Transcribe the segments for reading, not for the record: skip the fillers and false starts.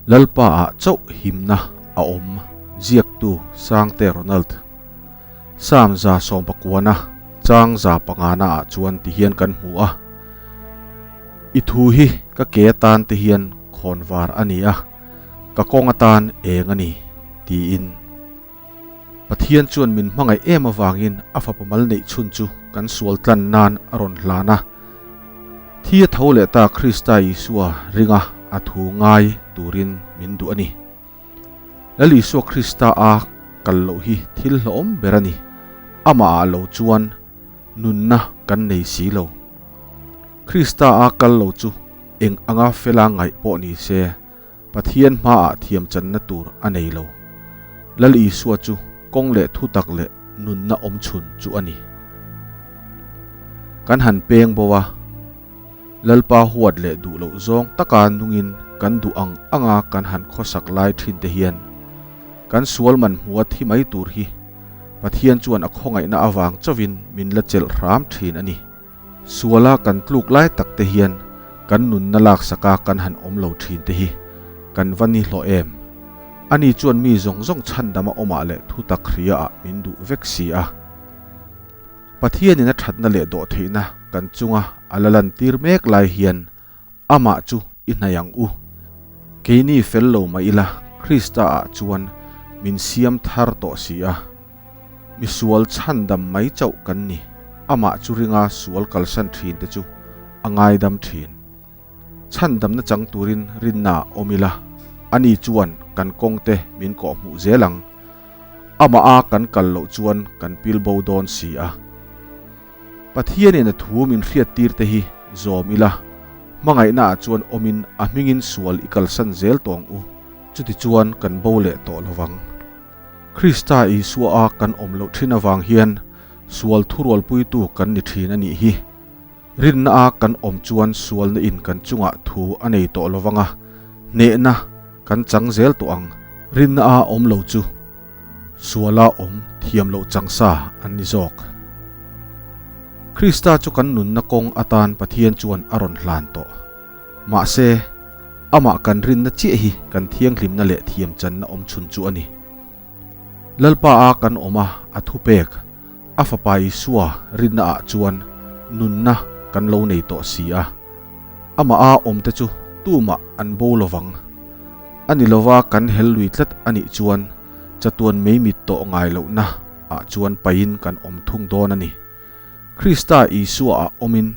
Lalpa ah chauh himna a awm, ziaktu Sangte Ronald. Psalm 119 chang 500 ah chuan ti hian kan hmu a, I thu hi ka ke atan te hian khawnvar a ni a, ka kawng atan eng a ni, tiin. Pathian chuan min hmangaih em avangin a fapa mal neih chhun chu kan sual tlan nan a rawn hlan a. Thi a tho leh ta Krista Isua ringa a thu ngai turin min duh a ni. Lal Isua Krista a kal loh hi thil hlawhawm ber a ni. Amah ah lo chuan nunna kan nei si lo. Krista a kal lo chu eng anga fela ngaih pawh ni se, Pathian hmaah thiamchanna tur a nei lo. Lal Isua chu kawng leh thutak leh nunna awm chhun chu a ni. Kan han peng bo a, Lalpa huat leh duh loh zawng taka nungin kan duh ang anga kan han khawsak lai thin te hian kan sual man hmua thi mai tur hi Pathian chuan a khawngaihna avang chauhin min la chelh hram thin a ni. Suala kan tluk lai tak te hian kan nunna laksaka kan han awm lo thin te hi kan va ni hlawh em? Ani chuan mi zawng zawng chhandama awmah leh thutak hria ah min duh vek si a. Pathianin a thatna leh dawhtheihna kan chunga a la lantir mek lai hian amah chu i hnaih ang u. Keini fel lo mah ila Krista ah chuan min siam thar tawh si a. Misual chhandam mai chauh kan ni. Amah chu ringa sual kalsan thin te chu a ngaidam thin. Chhandamna chang turin rinna ah awm ila, ani chuan kan kawng te min kawhhmuh zel ang. Amah a kan kal loh chuan kan pil bo dawn si a. Pathianin a thu min hriattir te hi zawm ila, hmangaihna ah chuan awmin a hmingin sual i kalsan zel tawh ang u, chutichuan kan bo leh tawh lovang. Krista Isua a kan awm loh thin avang hian sual thurualpuitu kan ni thin a nih hi. Rinna a kan awm chuan sualna in kan chungah thu a nei tawh lovang a, hnehna kan chang zel tawh ang. Rinna a awm lo chu suala awm thiam loh chang sa an ni zawk. Krista chu kan nunna kawng atan Pathian chuan a rawn hlan tawh. Mahse, amah kan rinna chiah hi kan thianghlimna leh thiamchanna awm chhun chu a ni. Lalpa a kan awm a, a thupek, a Fapa Isua rinna ah chuan nunna kan lo nei tawh si a. Amah a awmte chu tumah an bo lovang. A ni lova kan hel lui tlat a nih chuan chatuan mei mit tawh ngai lohna ah chuan pain kan awm thung dawn a ni. Krista Isua ah awmin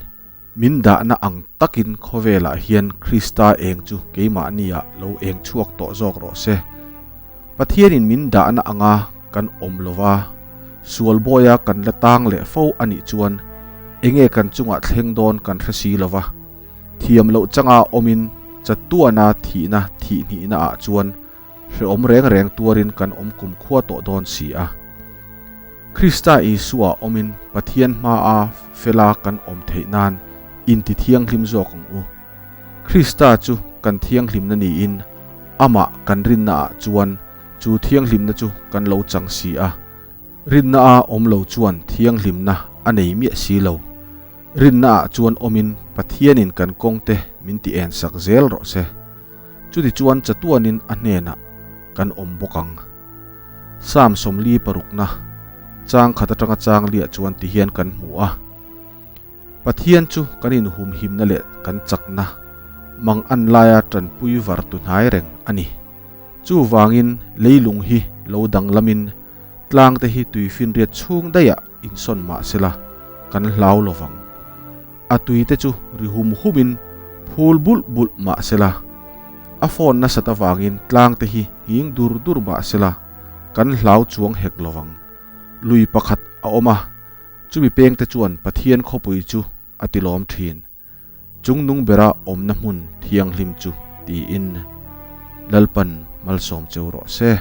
Min dahna ang takin khawvelah hian Krista eng chu keimahniah lo eng chhuak tawh zawk rawh se. Pathianin min dahna anga kan awm lova, sual bawia kan la tang leh fo a nih chuan enge kan chungah thleng dawn kan hre si lova. Thiam loh changa awmin chatuana thihna thihhnihna ah chuan Hrehawm reng reng tuarin kan awm kumkhua tawh dawn si a. Krista Isua awmin Pathian hmaa fela kan awm theih nan inti thianghlim zawk ang u. Krista chu kan thianghlimna niin amah kan rinnaah chuan chu thianghlimna chu kan lo chang si a. Rinna a awm lo chuan thianghlimna a nei miah si lo. Rinnaah chuan awmin Pathianin kan kawngte min ti ensak zel rawh se. Chutichuan chatuanin a hnenah kan awm bawk ang. Psalm 46na chang khat atanga chang liah chuan ti hian kan hmu a, Pathian chu kan inhumhimna leh kan chakna mang an laia tanpui var tu hnai reng a ni. Chuvangin leilung hi lo danglamin tlangte hi tuifinriat chhung daihah insawn mah sela kan hlau lovang. A tui te chu ri hum humin phul bulh bulh mah sela, a phone nasat avangin tlang te hi nghing dur dur mah sela kan hlau chuang hek lovang. Lui pakhat a awm a, chumi peng te chuan Pathian khawpui chu a tilawm thin. Chungnung bera awmna hmun thianghlim chu tiin Lalpan malsawm cheu rawh se.